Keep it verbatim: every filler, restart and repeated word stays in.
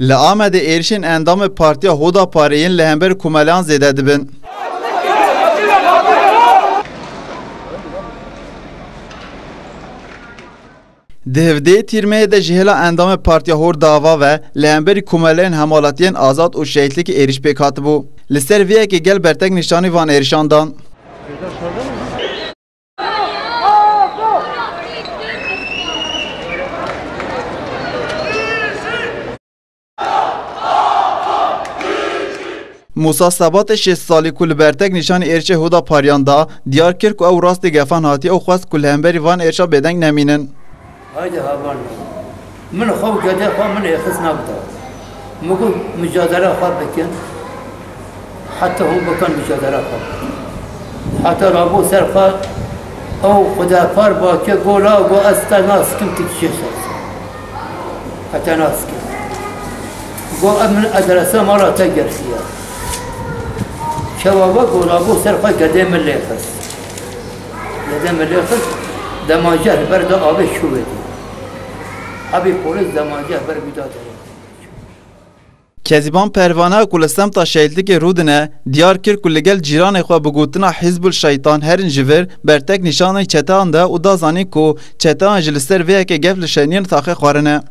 Li Amedê êrişên endamê Partiya Hoda Parê yên li hember komeleyan zêde dibin. Di hevdeyê Tîrmehê de ji hêla endamê Partiya Hor Dava ve li hemberî komeleyên hemwelatiyên azad û şehîdlikê êriş pêk hatibû. Li ser vê yekê gel bertek nîşanî van êrişan dan. Musa Sebatê şêst salî ku li bertek nîşanî êrişê Hoda Paryan da, diyar kir ku ew rastî gefan hatiye û xwest ku li hemberî van êrişa bêdeng nemînin. Haydi havan. Min xwe û gedê xwe min êxist nav da. Min got, micadele xwe bikin. Heta hûn bikin micadele xwe. Heta rabû ser xwe, ew xwedepar bakê gola, got, ez te nas kim, tu kişê ser. Heta nas kim. Got, ev min adresa mala te girtiye. Çawa we, got, rabû ser xwe gedê min lê xist. Gedê min lê xist, demanjeh li ber de avê şûvê dî. Hebî polîs demanjeh ber wî da derê. Kezîban Pervane ku li semta şehîdlikê rûdine, diyar kir ku li gel cîranê xwe bi gotina Hizbul Şeytan herin ji vir bertek nîşanî çeteyan de û da zanîn ku çeteyan jî li ser vê yekê gef li şeniyên taxê xwarine.